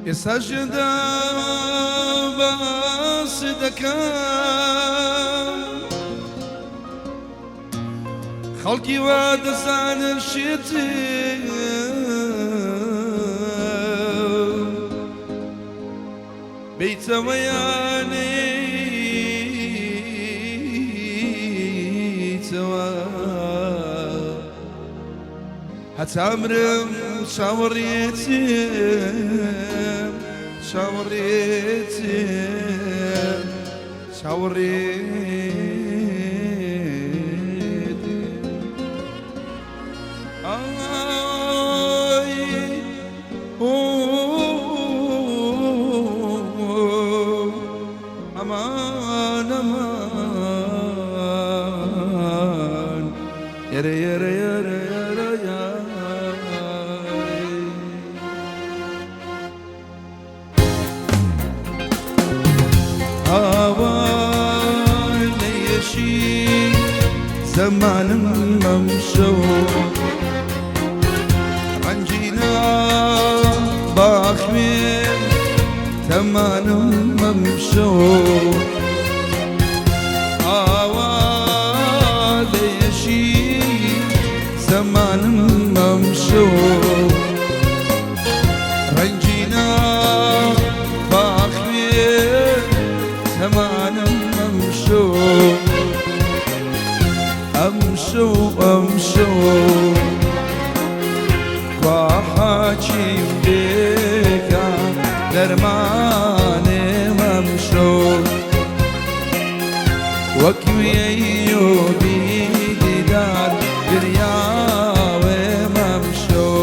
ئێستا ژێندا باس دەکەم خەڵکی وا دەزانن شێتم بیتەوە یانەیتەوە هەتا مرم چاوەڕێتیم چاوەڕێتیم چاوەڕێتیم ئای ئەمان ئەمان یەرە یەرە یەرە یەرە یای. هاوار لەیەشی زەمانم ئەمشەو ڕەنگینە باخوێ تەمانم ئەمشەو هاوار لەیەشی زەمانم ئەمشەو ڕەنگینە باخوێ تەمانم ئەمشەو ئەمشەو ئەمشەو کوا حاکیم بێکا دەرمانێم ئەمشەو وەک ئەیوبی دیدار گریاوێم ئەمشەو.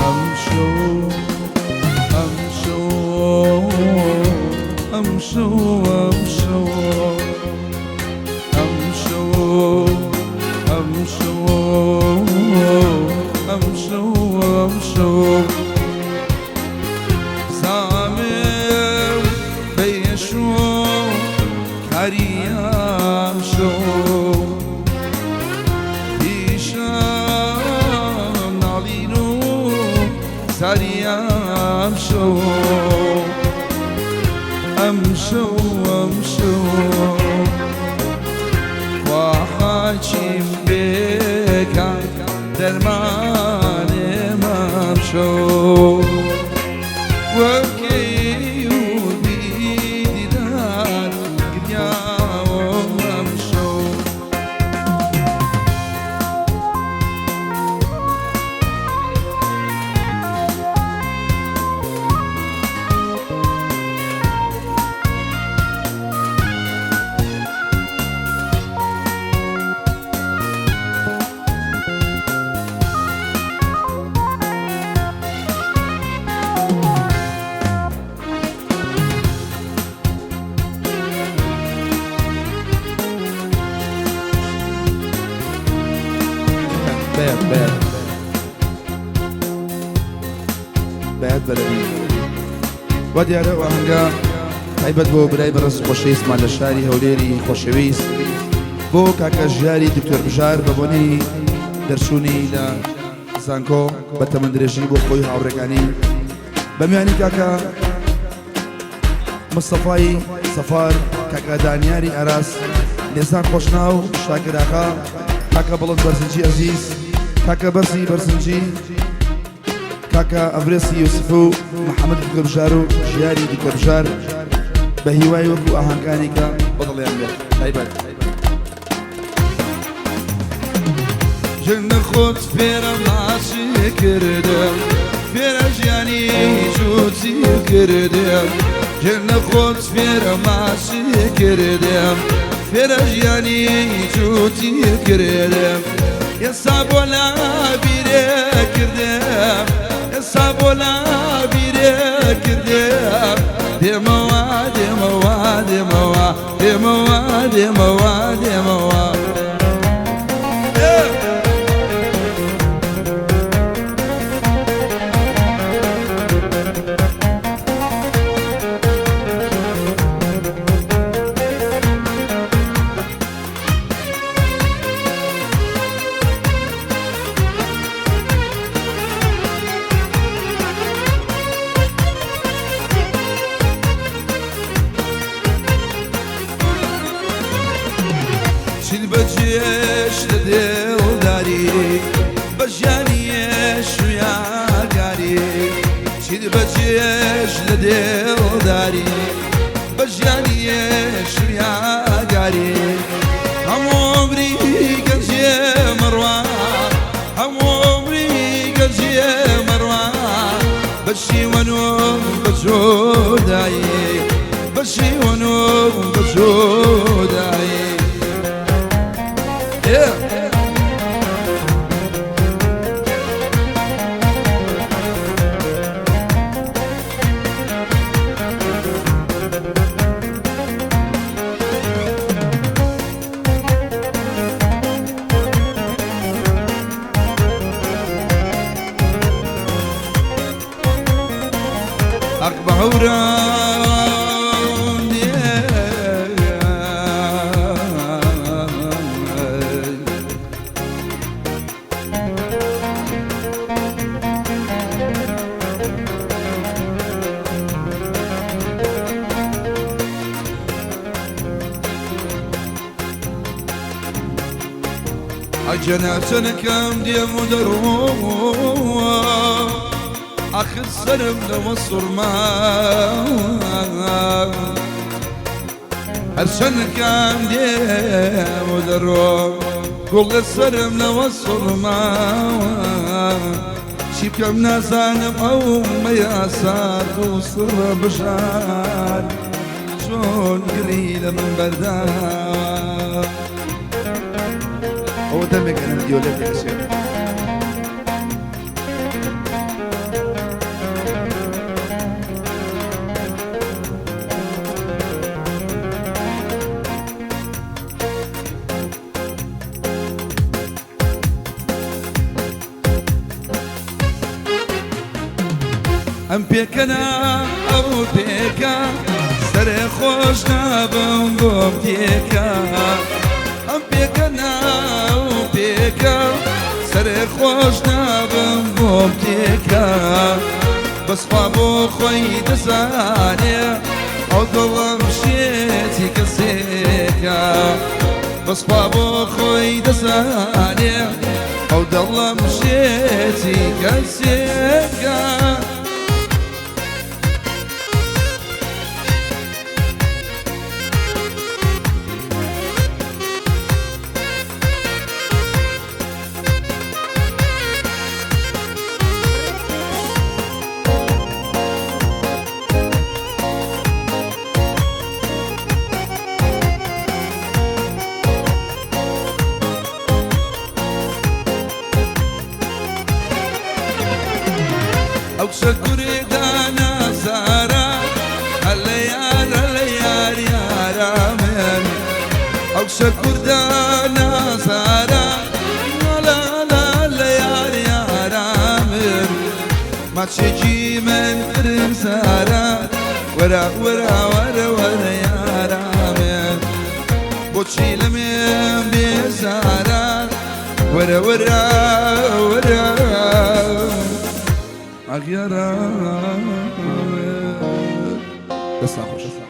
ئەمشەو ئەمشەو ئەمشەو ئەمشەو ئەمشەو ئەمشەو ئەمشەو ئەمشەو زامم بەیەشۆ کاری ئەمشەو پیشم ناڵین و زاری ئەمشەو ئەمشەو ئەمشەو کوا حاکیم بێکا دەرمانێم ئەمشەو وەک ئەیوبی دیدار گریاوم ئەمشەو. بەیات بەیات بەیات بەلەبی وا دیارە ئەو ئاهەنگە تایبەت بۆ برای بەڕێز خۆشەویستمان لە شاری هەولێری خۆشەویست بۆ کاکە ژیاری دکتۆر بژار بە بۆنەی دەرچوونی لە زانکۆ بە تەمەندرێژی بۆ خۆی هاوڕێکانی بە میانی کاکە مستەفای سەفار کاکە دانیاری ئاراس لێزان خۆشناو شاکر ئاغا. کاکە بڵند بەرزنجی ئەزیز، کاکە بەرزی بەرزنجی، کاکە ئەڤرێسی یوسف و محەممەد دکتۆر بژار و ژیاری دکتۆر بژار بە هیوای وەکو ئاهەنگانی کە بەدڵیان بێت تایبەت. ژن خۆت فێرە ماچی کردم، فێرە ژیانی جووتی کردم، ژن خۆت فێرە ماچی کردم، فێرە ژیانی جووتی کردم، ئێستا بۆ لا بیرێ کردم، ئێستا بۆ لا بیرێ کردم، دێمەوە دێمەوە دێمەوە دێمەوە دێمەوە دێمەوە. چیت بەجێش لە دڵداری، بە ژیانی شویاگاری، چیت بەجێش لە دڵداری، بە ژیانی شویاگاری، هەموو عومری گەنجێ مەڕوا، هەموو عومری گەنجێ مەڕوا، بە شیوەن و بە جۆدایی، بە شیوەن و بە جۆدایی. ئەق بە هەوران ئەجەنا چەنەکەم دێم و دەڕۆم، ئاخر سەرم لەوە سوڕما، هەر چەنەکەم دێم و دەڕۆم، گوڵ لە سەرم لەوە سوڕما، چی بکەم نازانم ئەو مەیاسارد و سڕە بژار چۆن گری لە من بەرداوە. ئەوە دەمێکە نەمدیوە لێم تێکەچێت. ئەم پێکەنا ئەو پێکە، سەرێ خۆش نابم بۆم تێکە، ئەم پێکەنا ئەو پێکە، سەرێ خۆش نابم بۆم تێکە، بەسخوا بۆ خۆی دەزانێ ئەو دڵم شێتی کەسێکە، بەسخوا بۆ خۆی دەزانێ ئەو دڵم شێتی کەسێکە. ئەو کچە کوردانە زارا، هەلە یارە لە یار یارا من، ئەو کچە کوردانە زارا، لا لا لە یار یارا من، ماچێکی من فرم زارا، وەرە وەرە وەرە وەرە یارا من، بۆچی لە من بێزارا، وەرە وەرە وەرە ئەغیارە.